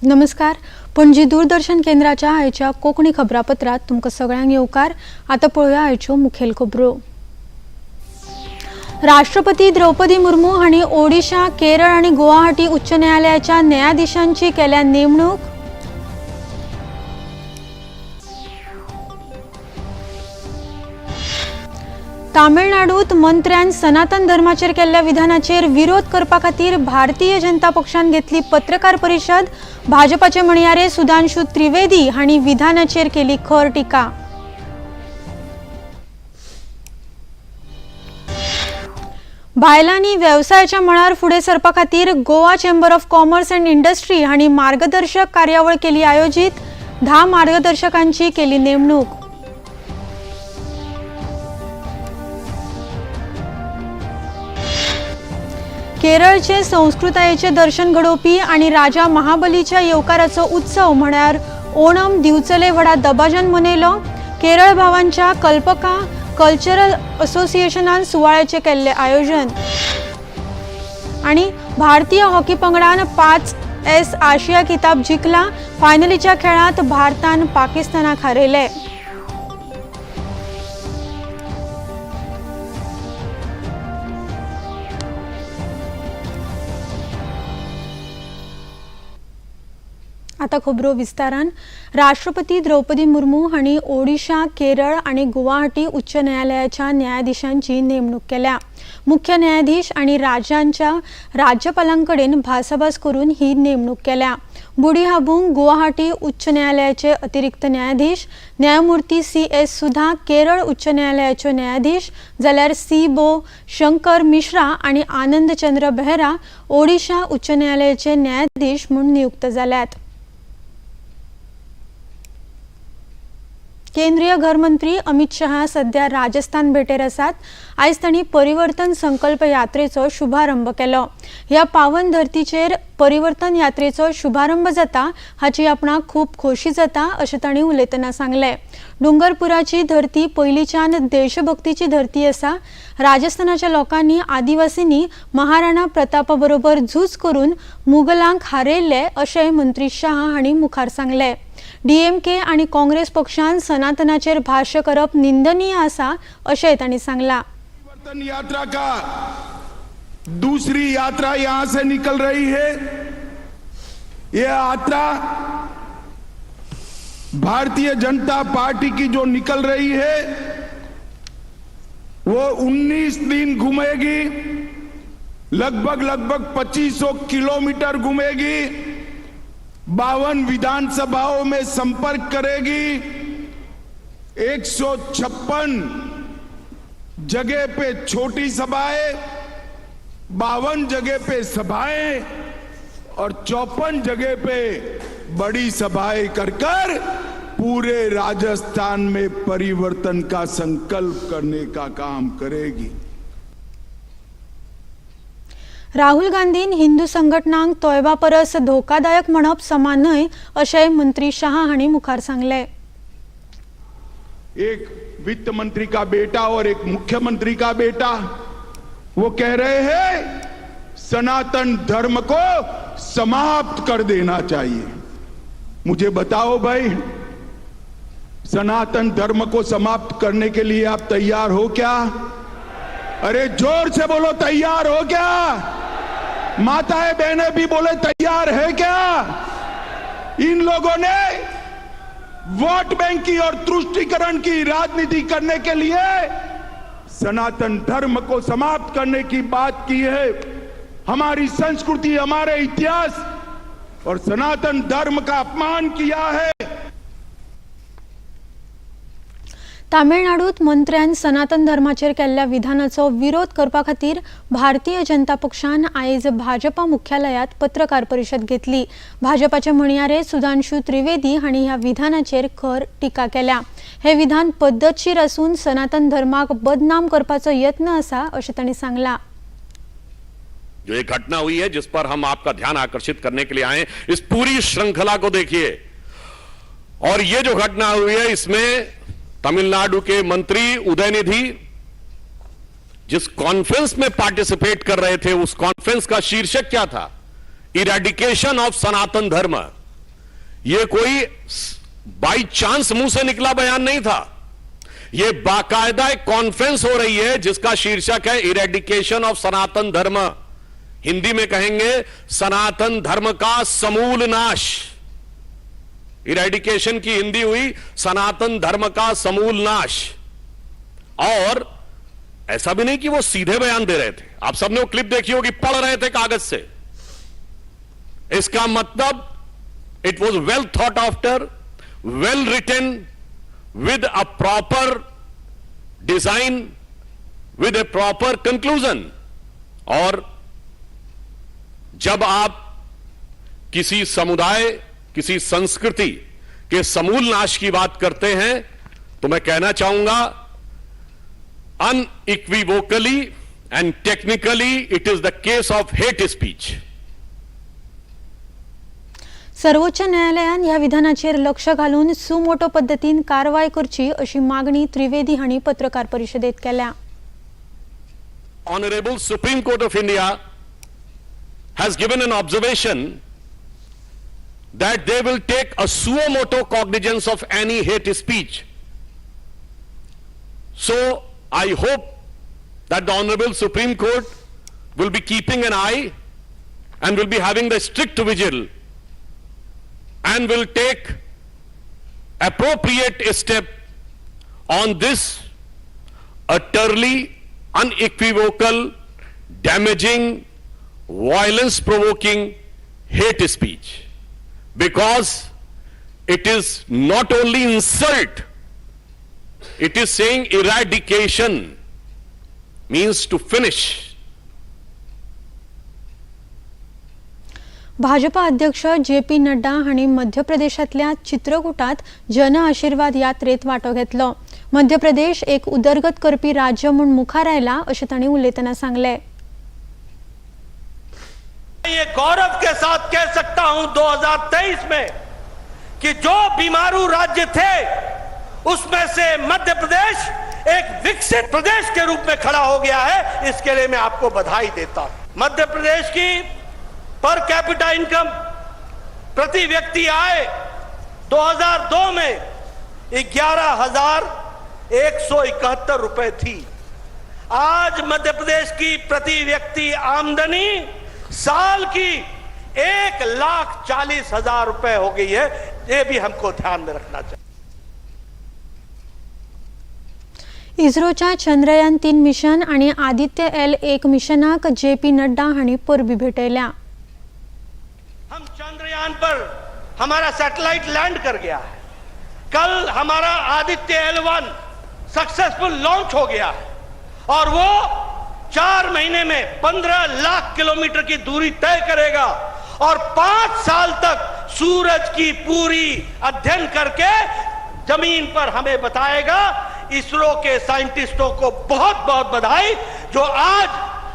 नमस्कार, पणजी दूरदर्शन केंद्राच्या आयच्या कोंकणी खबरापत्रात तुमकां सगळ्यांक येवकार. आतां पळोवया आयच्यो मुखेल खबरो. राष्ट्रपती द्रौपदी मुर्मू हांणी ओडिशा, केरळ आनी गुवाहाटी उच्च न्यायालयाच्या न्यायाधीशांची केल्या नेमणूक. तामिळनाडूत मंत्र्यान सनातन धर्माचेर केल्ल्या विधानाचेर विरोध करपा खातीर भारतीय जनता पक्षान घेतली पत्रकार परिशद. भाजपाचे म्हणयारे सुधांशु त्रिवेदी हांणी विधानाचेर केली खर टिका. बायलांनी वेवसायाच्या मळार फुडें सरपा खातीर Goa chamber of commerce and industry हांणी मार्गदर्शक कार्यावळ केली आयोजीत. 10 मार्गदर्शकांची केली नेमणूक. केरळचे संस्कृतायेचे दर्शन घडोवपी आनी राजा महाबलीच्या येवकाराचो उत्सव म्हळ्यार ओणम दिवचले व्हडा दबाज्यान मनयलो. केरळ भावांच्या कल्पका कल्चरल असोसिएशनान सुवाळ्याचें केल्लें आयोजन. आनी भारतीय हॉकी पंगडान 5S आशिया किताब जिखला. फायनलीच्या खेळांत भारतान पाकिस्तानाक हारयलें. आता खबरो विस्तारान. राष्ट्रपती द्रौपदी मुर्मू हांणी ओडिशा, केरळ आनी गुवाहाटी उच्च न्यायालयाच्या न्यायाधीशांची नेमणूक केल्या. मुख्य न्यायाधीश आनी राज्यांच्या राज्यपालांकडेन भासाभास करून ही नेमणूक केल्या. बुडी हाबूंग गुवाहाटी उच्च न्यायालयाचे अतिरिक्त न्यायाधीश, न्यायमूर्ती CS सुधा केरळ उच्च न्यायालयाच्यो न्यायाधीश, जाल्यार सी बो शंकर मिश्रा आनी आनंद चंद्र बेहरा ओडिशा उच्च न्यायालयाचे न्यायाधीश म्हूण नियुक्त जाल्यात. केंद्रीय घरमंत्री अमित शहा सध्या राजस्थान भेटेर आसात. आयज तांणी परिवर्तन संकल्प यात्रेचो शुभारंभ केलो. ह्या पावन धर्तीचेर परिवर्तन यात्रेचो शुभारंभ जाता हाची आपणाक खूब खोशी जाता अशें तांणी उलयतना सांगलें. डुंगरपुराची धरती पयलींच्यान देशभक्तीची धरती आसा. राजस्थानाच्या लोकांनी, आदिवासींनी महाराणा प्रतापा बरोबर झूज करून मुगलांक हारयल्ले अशें मंत्री शहा हांणी मुखार सांगलें. डीएमके आनी काँग्रेस पक्षान सनातनाचेर भाष्य करप निंदनीय आसा अशेंय तांणी सांगलां. परिवर्तन यात्रा का दूसरी यात्रा यहां से निकल रही है. यह यात्रा भारतीय जनता पार्टी की जो निकल रही है वो 19 दिन घूमेगी, लगभग लगभग 2500 किलोमीटर घूमेगी, 52 विधानसभाओं में संपर्क करेगी, 156 जगह पे छोटी सभाएं, 52 जगह पे सभाएं और 54 जगह पे बड़ी सभाएं कर कर पूरे राजस्थान में परिवर्तन का संकल्प करने का काम करेगी. राहुल गांधीन हिंदू संघटनांक तोयबा परस धोकादायक म्हणप समा न्हय अशेंय मंत्री शहा हांणी मुखार सांगलें. एक वित्त मंत्री का बेटा और एक मुख्यमंत्री का बेटा, वो कह रहे हैं सनातन धर्म को समाप्त कर देना चाहिए. मुझे बताओ भाई, सनातन धर्म को समाप्त करने के लिए आप तैयार हो क्या? अरे जोर से बोलो, तैयार हो क्या? माताएं बहनें भी बोले, तैयार है क्या? इन लोगों ने वोट बैंक की और तुष्टिकरण की राजनीति करने के लिए सनातन धर्म को समाप्त करने की बात की है. हमारी संस्कृति, हमारे इतिहास और सनातन धर्म का अपमान किया है. तामिळनाडूत मंत्र्यान सनातन धर्माचेर केल्ल्या विधानाचो विरोध करपा खातीर भारतीय जनता पक्षान आयज भाजपा मुख्यालयात पत्रकार परिशद घेतली. भाजपाचे म्हणयारे सुधांशु त्रिवेदी हांणी ह्या विधानाचेर खर टिका केल्या. हे विधान पद्दतशीर आसून सनातन धर्माक बदनाम करपाचो यत्न आसा अशें तांणी सांगलां. जो एक घटना हुई है जिस पर हम आपका ध्यान आकर्षित करने के लिए आए, इस पूरी श्रृंखला को देखिए. और ये जो घटना हुई है इसमें तमिलनाडु के मंत्री उदयनिधि जिस कॉन्फ्रेंस में पार्टिसिपेट कर रहे थे उस कॉन्फ्रेंस का शीर्षक क्या था? इरेडिकेशन ऑफ सनातन धर्म. यह कोई बाई चांस मुंह से निकला बयान नहीं था। यह बाकायदा एक कॉन्फ्रेंस हो रही है जिसका शीर्षक है इरेडिकेशन ऑफ सनातन धर्म। हिंदी में कहेंगे सनातन धर्म का समूल नाश। इरेडिकेशन की हिंदी हुई सनातन धर्म का समूल नाश। और ऐसा भी नहीं कि वो सीधे बयान दे रहे थे, आप सबने वो क्लिप देखी होगी, पढ़ रहे थे कागज से। इसका मतलब it was well thought after, well written, with a proper design, with a proper conclusion. और जब आप किसी समुदाय, किसी संस्कृति के समूल नाश की बात करते हैं तो मैं कहना चाहूंगा unequivocally and technically it is the case of hate speech. सर्वोच्च न्यायालयान ह्या विधानाचेर लक्ष घालून सुमोटो पद्दतीन कारवाय करची अशी मागणी त्रिवेदी हांणी पत्रकार परिशदेत केल्या. Honorable Supreme Court of India has given an observation that they will take a suo moto cognizance of any hate speech. So I hope that the Honorable Supreme Court will be keeping an eye and will be having the strict vigil and will take appropriate step on this utterly unequivocal, damaging, violence-provoking hate speech, because it is not only insult, it is saying eradication means to finish. Bhajpa अध्यक्ष J P Nadda हांणी मध्य प्रदेशांतल्या चित्रकूटात जन आशिर्वाद यात्रेत वांटो घेतलो. मध्य प्रदेश एक उदरगत करपी राज्य म्हूण मुखार आयला अशें तांणी उलयतना सांगलें. ये गौरव के साथ कह सकता हूं 2023 में कि जो बीमारू राज्य थे उसमें से मध्य प्रदेश एक विकसित प्रदेश के रूप में खड़ा हो गया है। इसके लिए मैं आपको बधाई देता हूं। मध्य प्रदेश की पर कैपिटा इनकम, प्रति व्यक्ति आय 2002 में 11,171 रुपए थी। आज मध्य प्रदेश की प्रति व्यक्ति आमदनी साल की 1,40,000 रुपए हो गई है। ये भी हमको ध्यान में रखना चाहिए। इस्रोच्या चंद्रयान 3 मिशन आणि आदित्य L1 मिशनाक जे पी नड्डा हांणी परबी भेटयल्या. हम चंद्रयान पर हमारा सैटेलाइट लैंड कर गया है। कल हमारा आदित्य L1 successful launch हो गया है और वो 4 महीने में 15 लाख किलोमीटर की दूरी तय करेगा और 5 साल तक सूरज की पूरी अध्ययन करके जमीन पर हमें बताएगा। इसरो के साइंटिस्टों को बहुत बहुत बधाई जो आज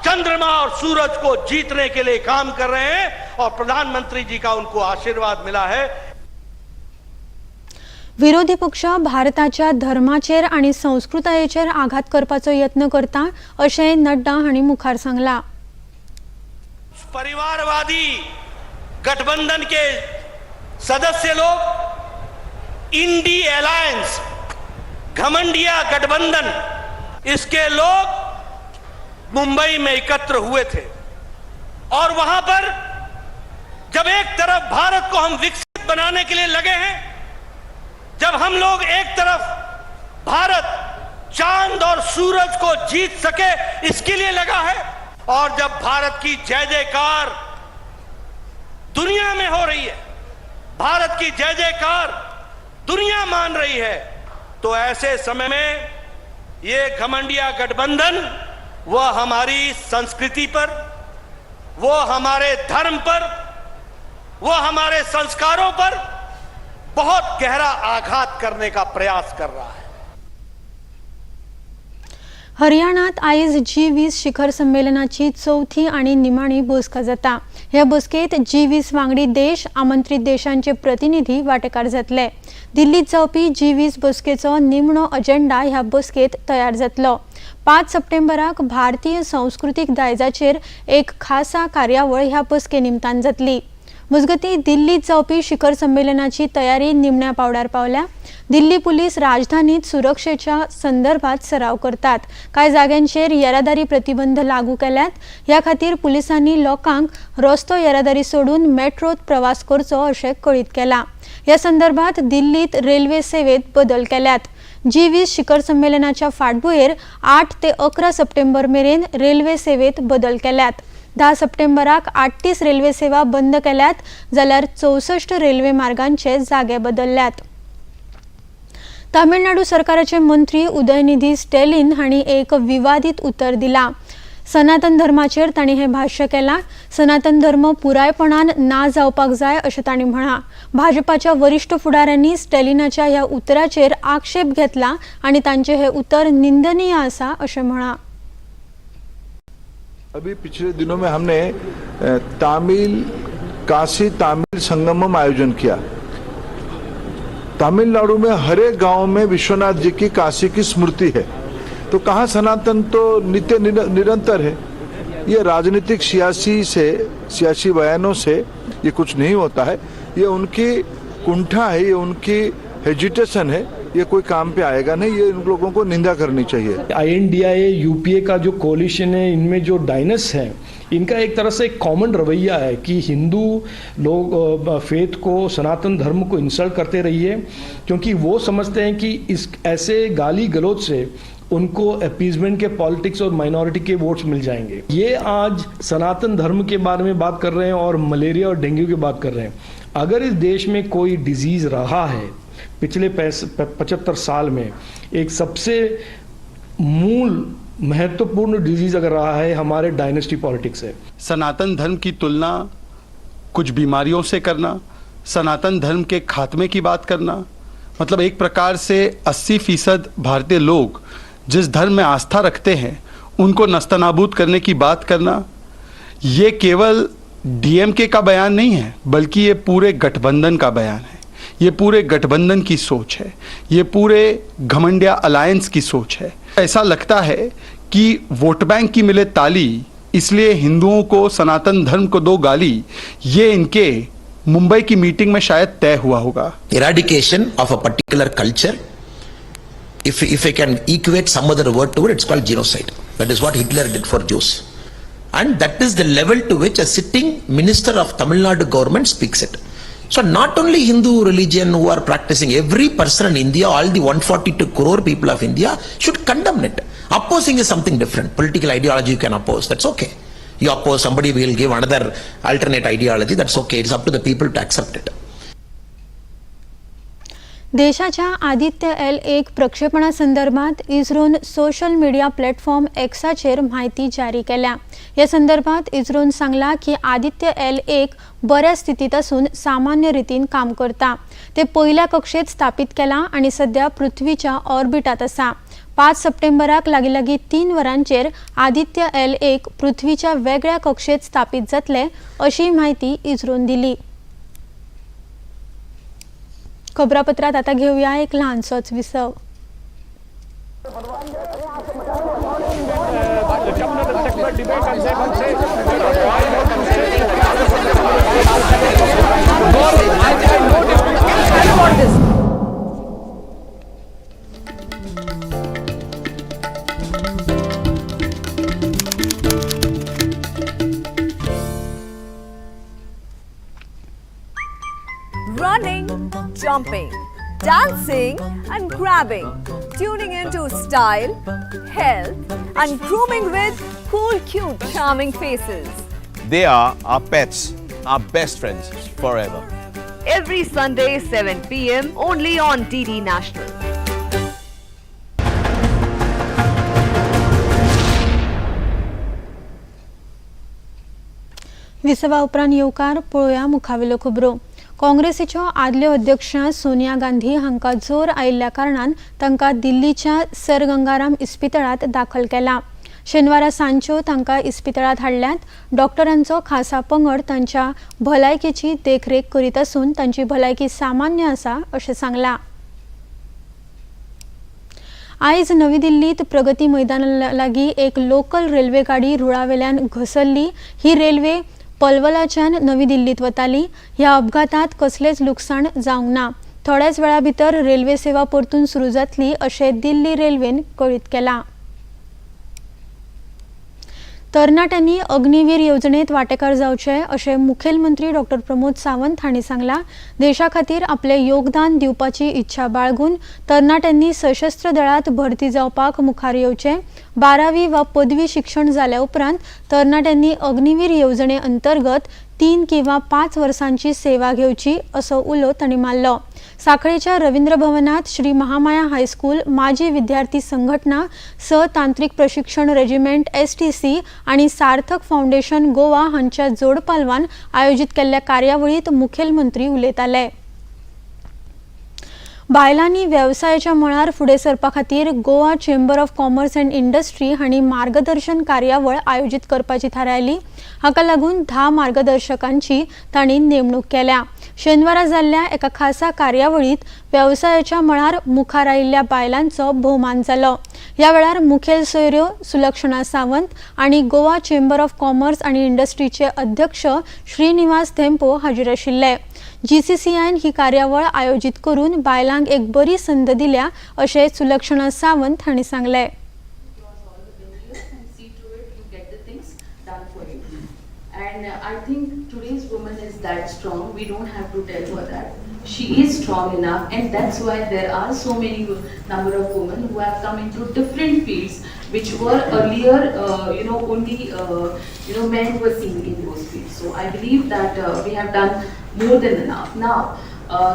चंद्रमा और सूरज को जीतने के लिए काम कर रहे हैं और प्रधानमंत्री जी का उनको आशीर्वाद मिला है। विरोधी पक्ष भारताच्या धर्माचेर आनी संस्कृतायेचेर आघात करपाचो यत्न करता अशें नड्डा हांणी मुखार सांगला. परिवारवादी गठबंधन के सदस्य लोग, इंडी अलायंस, घमंडिया गठबंधन, इसके लोग मुंबई में एकत्र हुए थे और वहां पर जब एक तरफ भारत को हम विकसित बनाने के लिए लगे हैं, जब हम लोग एक तरफ भारत चांद और सूरज को जीत सके इसके लिए लगा है, और जब भारत की जय जयकार दुनिया में हो रही है, भारत की जय जयकार दुनिया मान रही है, तो ऐसे समय में ये घमंडिया गठबंधन वह हमारी संस्कृति पर, वो हमारे धर्म पर, वो हमारे संस्कारों पर बहुत गहरा आघात करने का प्रयास कर रहा है। हरियाणात आयज G20 शिखर संमेलनाची चौथी आणि निमाणी बसका जाता. ह्या बसकेत G20 वांगडी देश, आमंत्रित देशांचे प्रतिनिधी वांटेकार जातले. दिल्लीत जावपी G20 बसकेचो निमणो अजेंडा ह्या बसकेत तयार जातलो. 5 सप्टेंबराक भारतीय संस्कृतीक दायजाचेर एक खासा कार्यावळ ह्या बसके निमतान जातली. मजगतीं दिल्लीत जावपी शिखर संमेलनाची तयारी निमण्या पावड्यार पावल्या. दिल्ली पुलीस राजधानीत सुरक्षेच्या संदर्भात सराव करतात. कांय जाग्यांचेर येरादारी प्रतिबंध लागू केल्यात. ह्या खातीर पुलिसांनी लोकांक रस्तो येरादारी सोडून मेट्रोत प्रवास करचो अशें कळीत केलां. ह्या संदर्भात दिल्लीत रेल्वे सेवेत बदल केल्यात. G20 शिखर संमेलनाच्या फाटभुंयेर 8 ते 11 सप्टेंबर मेरेन रेल्वे सेवेत बदल केल्यात. 10 सप्टेंबराक 38 रेल्वे सेवा बंद केल्यात, जाल्यार 64 रेल्वे मार्गांचे जागे बदलल्यात. तामिळनाडू सरकाराचे मंत्री उदयनिधी स्टॅलिन हांणी एक विवादीत उतर दिलां. सनातन धर्माचेर तांणी हें भाश्य केलां. सनातन धर्म पुरायपणान ना जावपाक जाय अशें तांणी म्हळां. भाजपाच्या वरिश्ठ फुडाऱ्यांनी स्टॅलिनाच्या ह्या उतराचेर आक्षेप घेतला आनी तांचें हें उतर निंदनीय आसा अशें म्हळां. अभी पिछले दिनों में हमने तमिल काशी तमिल संगमम आयोजन किया. तमिलनाडु में हर एक गांव में विश्वनाथ जी की काशी की स्मृति है, तो कहाँ सनातन तो नित्य निरंतर है. ये राजनीतिक सियासी बयानों से ये कुछ नहीं होता है. ये उनकी कुंठा है, ये उनकी हेजिटेशन है, ये कोई काम पे आएगा नहीं. ये इन लोगों को निंदा करनी चाहिए. आईएनडीआईए यूपीए का जो कोलिशन है, इनमें जो डायनेस्ट्स हैं, इनका एक तरह से एक कॉमन रवैया है कि हिंदू लोग फेथ को, सनातन धर्म को इंसल्ट करते रहिए, क्योंकि वो समझते हैं कि इस ऐसे गाली गलौज से उनको अपीजमेंट के पॉलिटिक्स और माइनॉरिटी के वोट्स मिल जाएंगे. ये आज सनातन धर्म के बारे में बात कर रहे हैं और मलेरिया और डेंगू की बात कर रहे हैं. अगर इस देश में कोई डिजीज़ रहा है पिछले 75 साल में, एक सबसे मूल महत्वपूर्ण डिजीज अगर रहा है, हमारे डायनेस्टी पॉलिटिक्स है. सनातन धर्म की तुलना कुछ बीमारियों से करना, सनातन धर्म के खात्मे की बात करना, मतलब एक प्रकार से 80% भारतीय लोग जिस धर्म में आस्था रखते हैं उनको नस्तनाबूद करने की बात करना, ये केवल डीएमके का बयान नहीं है, बल्कि ये पूरे गठबंधन का बयान है. ये पूरे गठबंधन की सोच है, ये पूरे घमंडिया अलायंस की सोच है. ऐसा लगता है कि वोट बैंक की मिले ताली, इसलिए हिंदुओं को, सनातन धर्म को दो गाली. ये इनके मुंबई की मीटिंग में शायद तय हुआ होगा. Eradication of a particular culture, if I can equate some other word to it, it's called genocide. That is what Hitler did for Jews. And that is the level to which a sitting minister of Tamil Nadu government speaks it. So not only Hindu religion who are practicing, every person in India, all the 142 crore people of India should condemn it. Opposing is something different. Political ideology you can oppose, that's okay. You oppose somebody, will give another alternate ideology, that's okay. It's up to the people to accept it. देशाच्या Aditya L1 प्रक्षेपणा संदर्भात इस्रोन social media platform एक्साचेर म्हायती जारी केल्या. ह्या संदर्भात इस्रोन सांगला की Aditya L1 बऱ्या स्थितीत आसून सामान्य रितीन काम करता. ते पयल्या कक्षेत स्थापीत केला आनी सध्या पृथ्वीच्या ऑर्बिटात आसा. 5 सप्टेंबराक लागीं लागीं 3 वरांचेर आदित्य L1 पृथ्वीच्या वेगळ्या कक्षेत स्थापीत जातले अशी म्हायती इस्रोन दिली. खबरापत्रात आता घेऊया एक ल्हानसोच विसव. Running, jumping, dancing and grabbing, tuning into style, health and grooming with cool, cute, charming faces. They are our pets, our best friends forever. Every Sunday 7 p.m. only on DD National. विसवा उपरांत येवकार. पळोवया मुखावेल्यो खबरो. काँग्रेसीच्यो आदल्यो अध्यक्ष सोनिया गांधी हांकां जोर आयिल्ल्या कारणान तांकां दिल्लीच्या सर गंगाराम इस्पितळांत दाखल केला. शेनवारा सांजच्यो तांकां इस्पितळांत हाडल्यात. डॉक्टरांचो खासा पंगड तांच्या भलायकेची देखरेख करीत आसून तांची भलायकी सामान्य आसा अशें सांगलां. आयज नवी दिल्लीत प्रगती मैदाना लागीं एक लोकल रेल्वे गाडी रुळावेल्यान घसरली. ही रेल्वे पलवलाच्यान नवी दिल्लीत वताली. ह्या अपघातांत कसलेंच लुकसाण जावंक ना. थोड्याच वेळा भितर रेल्वे सेवा परतून सुरू जातली अशें दिल्ली रेल्वेन कळीत केलां. तरणाट्यांनी अग्निवीर येवजणेत वांटेकार जावचे अशें मुखेलमंत्री डॉक्टर प्रमोद सावंत हांणी सांगलां. देशा खातीर आपलें योगदान दिवपाची इच्छा बाळगून तरणाट्यांनी सशस्त्र दळांत भरती जावपाक मुखार येवचें. 12वी वा पदवी शिक्षण जाल्या उपरांत तरणाट्यांनी अग्निवीर येवजणे अंतर्गत 3 किंवा 5 वर्सांची सेवा घेवची असो उलो तांणी मारलो. सांखळेच्या रवींद्र भवनात श्री महामाया हायस्कूल माजी विद्यार्थी संघटना स तांत्रिक प्रशिक्षण रेजिमेंट STC आणि सार्थक फाउंडेशन गोवा हांच्या जोडपालवान आयोजित केल्ल्या कार्यावळीत मुखेलमंत्री उलयताले. बायलांनी वेवसायाच्या मळार फुडें सरपा खातीर Goa Chamber of Commerce and Industry हांणी मार्गदर्शन कार्यावळ आयोजीत करपाची थारायली. हाका लागून 10 मार्गदर्शकांची तांणी नेमणूक केल्या. शेनवारा जाल्ल्या एका खासा कार्यावळीत वेवसायाच्या मळार मुखार आयिल्ल्या बायलांचो भोवमान जालो. ह्या वेळार मुखेल सोयऱ्यो सुलक्षणा सावंत आनी गोवा चेंबर ऑफ कॉमर्स आनी इंडस्ट्रीचे अध्यक्ष श्रीनिवास धेंपो हाजीर आशिल्ले. GCCIन ही कार्यावळ आयोजीत करून बायलांक एक बरी संद दिल्या अशें सुलक्षणा सावंत हांणी सांगलें. And see to it you get the things done for you. And I think today's woman is that strong. We don't have to tell her that. She is strong enough, and that's why there are so many number of women who have come into different fields which were earlier, only men were seen in those fields. So I believe that we have done more than enough. Now,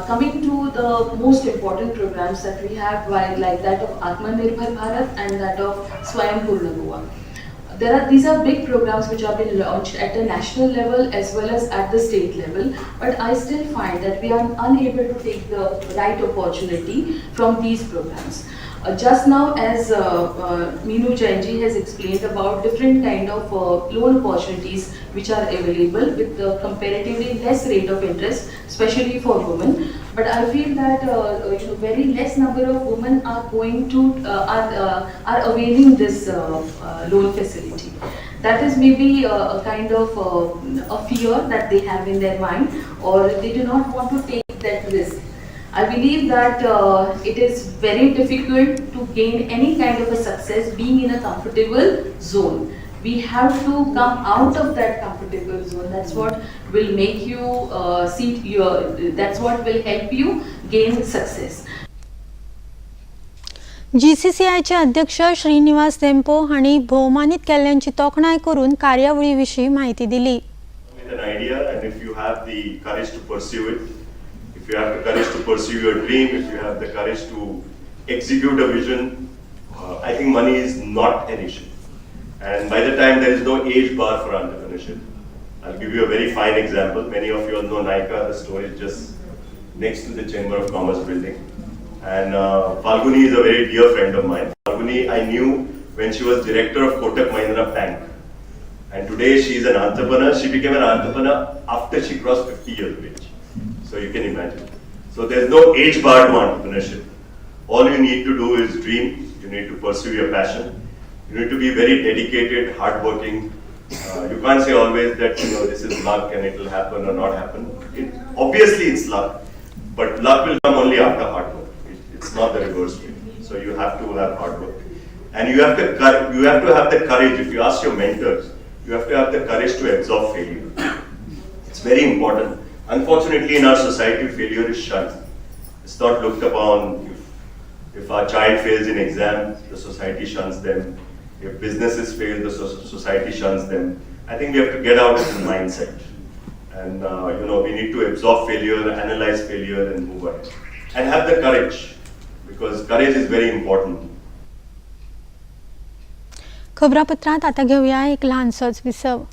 coming to the most important programs that we have, like that of Atmanirbhar Bharat and that of Swayam Purna Goa. These are big programs which have been launched at the national level as well as at the state level, but I still find that we are unable to take the right opportunity from these programs. Just now, as Meenu Jainji has explained about different kind of loan opportunities which are available with the comparatively less rate of interest, especially for women. But I feel that very less number of women are going to are availing this loan facility. That is maybe a kind of a fear that they have in their mind, or they do not want to take that risk. I believe that it is very difficult to gain any kind of a success being in a comfortable zone. We have to come out of that comfortable zone. That's what will make you see your, that's what will help you gain success. GCCIचे अध्यक्ष श्रीनिवास धेंपो हांणी भोवमानीत केल्ल्यांची तोखणाय करून कार्यावळी विशीं म्हायती दिली. With an idea, and if you have the courage to pursue it, if you have the courage to pursue your dream, if you have the courage to execute a vision, I think money is not an issue. And by the time, there is no age bar for entrepreneurship. I'll give you a very fine example. Many of you all know Nykaa. The store is just next to the Chamber of Commerce building. And Falguni is a very dear friend of mine. Falguni, I knew when she was director of Kotak Mahindra Bank. And today she is an entrepreneur. She became an entrepreneur after she crossed 50 years of age. So you can imagine. So there's no age bar to entrepreneurship. All you need to do is dream. You need to pursue your passion. You need to be very dedicated, hardworking. You can't say always that this is luck and it will happen or not happen. Obviously it's luck, but luck will come only after hard work. It's not the reverse way. So you have to have hard work, and you have to have the courage. If you ask your mentors, you have to have the courage to absorb failure. It's very important. Unfortunately, in our society, failure is shunned. It's not looked upon. If our child fails in exam, the society shuns them. If businesses fail, the society shuns them. I think we have to get out of the mindset. And we need to absorb failure, analyze failure, and move ahead. And have the courage, because courage is very important. खबरापत्रात आता घेऊया एक ल्हानसोच विसव.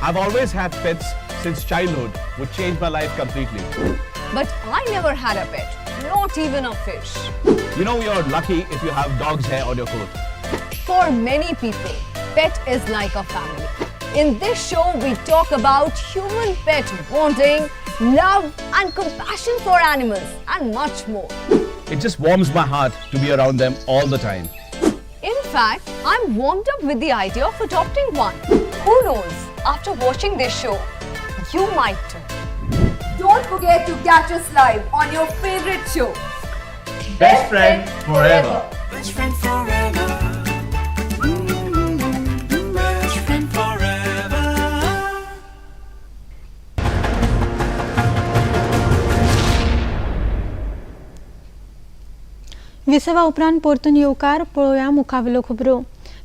I've always had pets since childhood, which changed my life completely. But I never had a pet, not even a fish. You know you're lucky if you have dog's hair on your coat. For many people, pet is like a family. In this show, we talk about human-pet bonding, love and compassion for animals, and much more. It just warms my heart to be around them all the time. In fact, I'm warmed up with the idea of adopting one. Who knows, after watching this show, you might too. Don't forget to catch us live on your favorite show, Best Friend Forever. Best friend forever. Best friend forever. विसवा उपरांत परतून येवकार. पळोवया मुखावेल्यो खबरो.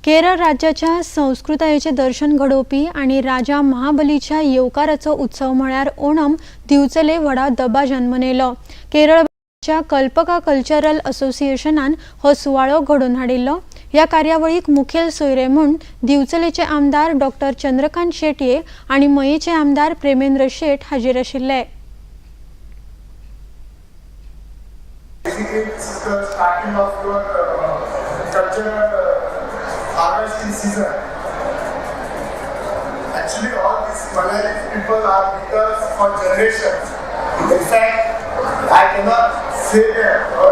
केरळ राज्याच्या संस्कृतायेचें दर्शन घडोवपी आनी राजा महाबलीच्या येवकाराचो उत्सव म्हळ्यार ओणम दिवचले व्हडा दबाज्यान मनयलो. केरळच्या कल्पका कल्चरल असोसिएशनान हो सुवाळो घडोवन हाडिल्लो. ह्या कार्यावळीक मुखेल सोयरे म्हूण दिवचलेचे आमदार डॉक्टर चंद्रकांत शेटये आनी मयेचे आमदार प्रेमेंद्र शेट हाजीर आशिल्ले. Basically, this is the starting of your cultural harvesting season. Actually, all these Malayali people are with us for generations. In fact, I cannot say them, or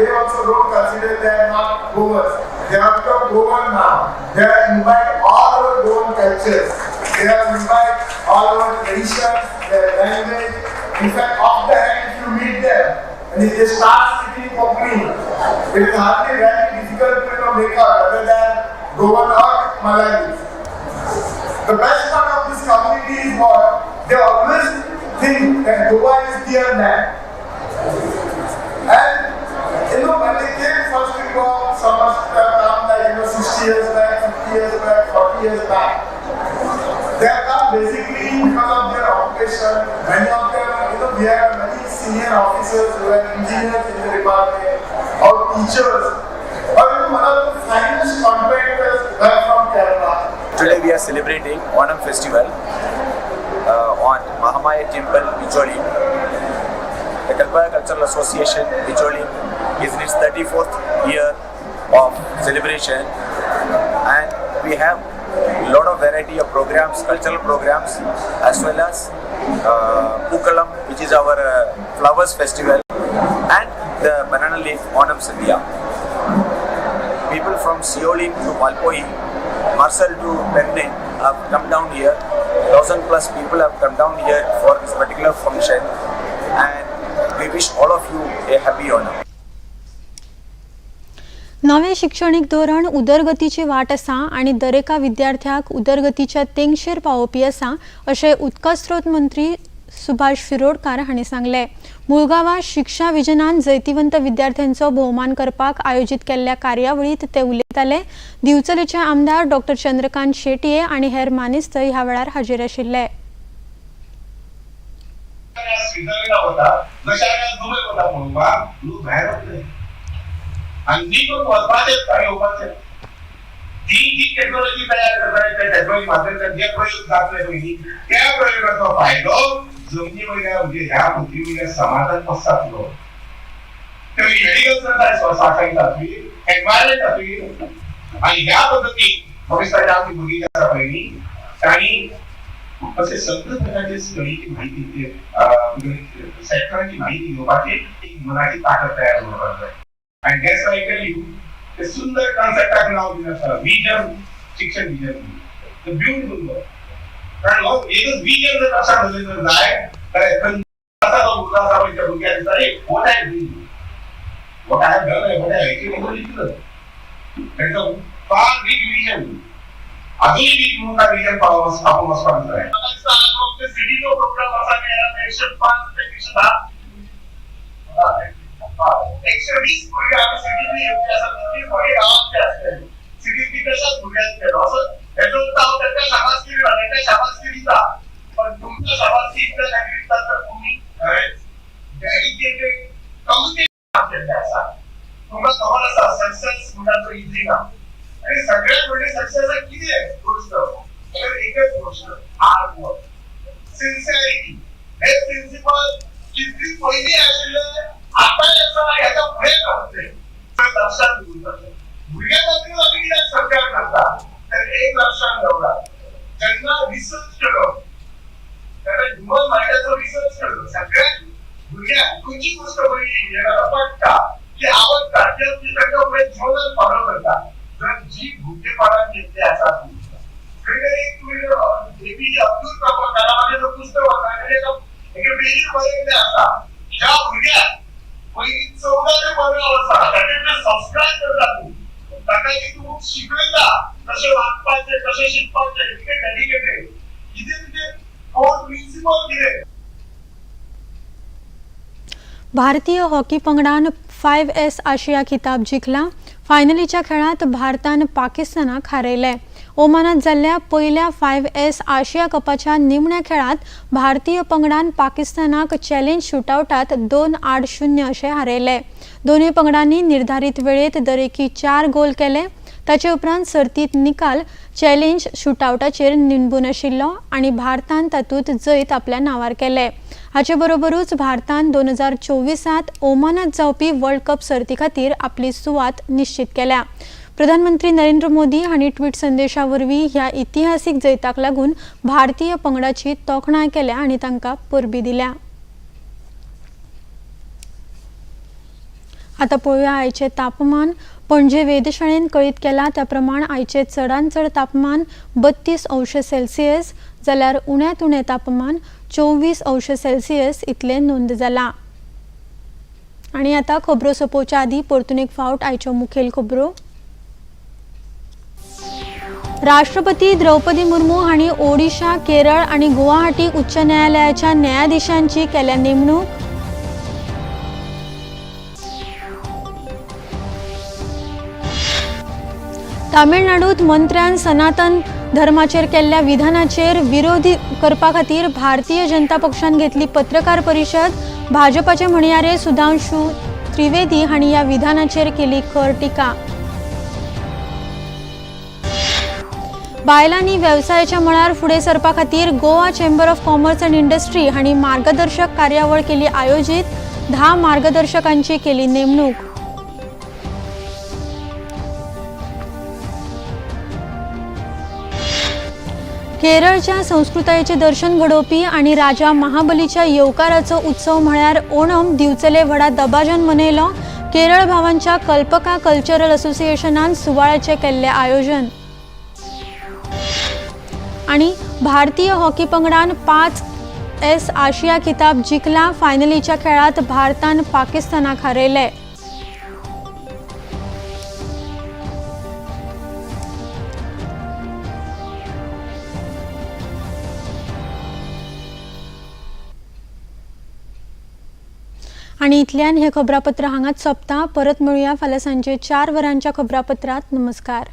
they also don't consider they are not Goans. They have become Goan now. They have imbibed all our Goan cultures. They have imbibed all our traditions, their language. In fact, off the hand, if you meet them, and if they start speaking Konkani, it is hardly very difficult to make out whether they are Goan or Malayalis. The best part of this community is what? They always think that Goa is their land. And when they came first to Goa, some must have come like 60 years back, 50 years back, 40 years back. They have come basically because of their occupation. Many of them, we have many senior officers who are engineers in the department or teachers, or even one of the finest contractors were from Kerala. Today we are celebrating Onam festival on Mahamaya Temple, Bicholim. The Kalpaka Cultural Association, Bicholim, is in its 34th year of celebration, and we have a lot of variety of programs, cultural programs, as well as Pookalam, which is our flowers festival, and the banana leaf Onam Sadhya. People from Siolim to Valpoi, Marcel to Perne have come down here. 1,000+ people have come down here for this particular function, and we wish all of you a happy Onam. नवें शिक्षणीक धोरण उदरगतीची वाट आसा आनी दरेका विद्यार्थ्याक उदरगतीच्या तेंगशेर पावोवपी आसा अशें उदका स्रोत मंत्री सुभाष शिरोडकार हांणी सांगलें. मुळगांवां शिक्षा विजनान जैतिवंत विद्यार्थ्यांचो भोवमान करपाक आयोजीत केल्ल्या कार्यावळींत ते उलयताले. दिवचलेचे आमदार डॉक्टर चंद्रकांत शेटये आनी हेर मानेस्त ह्या वेळार हाजीर आशिल्ले. स्वित्झर्लंडा वता जशें आमी दुबय वता पळोवपाक, लोक भायर वतले आनी निघून वचपाचें, थंय येवपाचें. ती जी टेक्नॉलॉजी तयार करता, त्या टेक्नॉलॉजी माध्यमांतल्यान जे प्रयोग जातले पयलीं, त्या प्रयोगाचो फायदो जमनी वयल्या, म्हणजे ह्या पृथ्वी वयल्या समाजाक कसो जातलो? ते मेडिकल सायन्स आसली, एनवायरमेंट आसली, आनी ह्या पद्दतीन म्हाका दिसता आमची भुरगीं आसा पळय, तांणी असे सगळे प्रकारचे स्टडीची माहिती, सेक्टराची माहिती घेवपाची एक मनाची ताकद तयार करपाक जाय. आनी that's I tell you, ते सुंदर कॉन्सेप्टाक नाव दिलें आसा विजन, शिक्षण विजन, ब्युटिफूल वर्ड. कारण हो एकच विजन जर लक्षात धरलें जर जाय जाल्यार खंयचो आसा तो भुरगो आसा पळय, त्या भुरग्याक दिसता, what I do, what I have done, what I achieve, तांचो फार बीग विजन. अजूनही बीग मुखार विजन आपण वचपाक जाय. सिटीचो प्रोग्राम आसा 105 ते 110, 120 भुरगे आमी सिटींतली येवचे आसा, तितली भुरगे गांवांतले आसतले. सिटीत कितल्याशाच भुरग्यांक केलो असो हेचो अर्थ हांव तांकां शाबासकी दिता, तांकां शाबासकी दिता, पण तुमकां शाबासकी इतल्या खातीर दिता तर तुमी खरेंच डेडिकेटेड, कमिटेड काम केल्लें आसा. तुमकां खबर आसा, सक्सेस म्हणटा तो इजी ना, आनी सगळ्यात व्हडली सक्सेस कितें गोश्ट तर एकच गोश्ट, हार्ड वर्क, सिन्सियरिटी हे प्रिन्सिपल कितली पयलीं आशिल्ले, आतांय आसा, हेका फुडें रावतले. लक्षात दवरपाचें, भुरग्यां खातीर आमी कित्याक सरकार करता तर एक लक्षात दवरात, जेन्ना रिसर्च केलो तेन्ना ह्युमन मायंडाचो रिसर्च केलो, सगळ्यात भुरग्यांक खंयची गोश्ट बरी हें पडटा की आवडटा, ती तांकां फुडें जिवनात फॉलो करता. तर जी भुरगेपणान घेतली आसा खंय तरी तुमी एपीजे अब्दुल कलाम कलामाचें पुस्तक वाचता, एके पेजीर बरयल्लें आसा, ज्या भुरग्याक पयलीं 14 ते 15 वर्सां ताणें सबस्क्रायब करता, तूं ताका की तूं शिकयता कशें वागपाचें, कशें शिकपाचें, कितें डेडिकेटेड, कितें तुजें कोर प्रिन्सिपल कितें. भारतीय हॉकी पंगडान 5S आशिया खिताब जिखला. फायनलीच्या खेळात भारतान पाकिस्तानाक हारयलें. ओमानात जाल्ल्या पयल्या 5S आशिया कपाच्या निमण्या खेळात भारतीय पंगडान पाकिस्तानाक चॅलेंज शूटआवटात 2-0 अशें हारयलें. दोनूय पंगडांनी निर्धारित वेळेत दरेकी 4 गोल केले. ताचे उपरांत सर्तीत निकाल चॅलेंज शूटआवटाचेर निंबून आशिल्लो आनी भारतान तातूंत जैत आपल्या नांवार केलें. हाचे बरोबरूच भारतान 2024 ओमानात जावपी वर्ल्ड कप सर्ती खातीर आपली सुवात निश्चित केल्या. प्रधानमंत्री नरेंद्र मोदी हांणी ट्विट संदेशा वरवीं ह्या इतिहासीक जैताक लागून भारतीय पंगडाची तोखणाय केल्या आनी तांकां परबीं दिल्या. आतां पळोवया आयचें तापमान. पणजे वेधशाळेन कळीत केलां त्या प्रमाण आयचें चडांत चड तापमान 32 अंश सेल्सियस जाल्यार उण्यांत उणें तापमान 24 अंश सेल्सियस इतलें नोंद जालां. आनी आतां खबरो सोंपोवच्या आदीं परतून एक फावट आयच्यो मुखेल खबरो. राष्ट्रपती द्रौपदी मुर्मू हांणी ओडिशा, केरळ आनी गुवाहाटी उच्च न्यायालयाच्या न्यायाधीशांची केल्या नेमणूक. तामिळनाडूत मंत्र्यान सनातन धर्माचेर केल्ल्या विधानाचेर विरोध करपा खातीर भारतीय जनता पक्षान घेतली पत्रकार परिशद. भाजपाचे म्हणयारे सुधांशु त्रिवेदी हांणी ह्या विधानाचेर केली खर टिका. बायलांनी वेवसायाच्या मळार फुडें सरपा खातीर Goa chamber of commerce and industry हांणी मार्गदर्शक कार्यावळ केली आयोजीत. 10 मार्गदर्शकांची केली नेमणूक. केरळच्या संस्कृतायेचें दर्शन घडोवपी आनी राजा महाबलीच्या येवकाराचो उत्सव म्हळ्यार ओणम दिवचले व्हडा दबाज्यान मनयलो. केरळ भावांच्या कल्पका कल्चरल असोसिएशनान सुवाळ्याचें केल्लें आयोजन. आनी भारतीय हॉकी पंगडान 5S आशिया खिताब जिखला. फायनलीच्या खेळात भारतान पाकिस्तानाक हारयलें. आनी इतल्यान हें खबरापत्र हांगाच सोंपता. परत मेळुया फाल्यां सांजे 4 वरांच्या खबरापत्रांत. नमस्कार.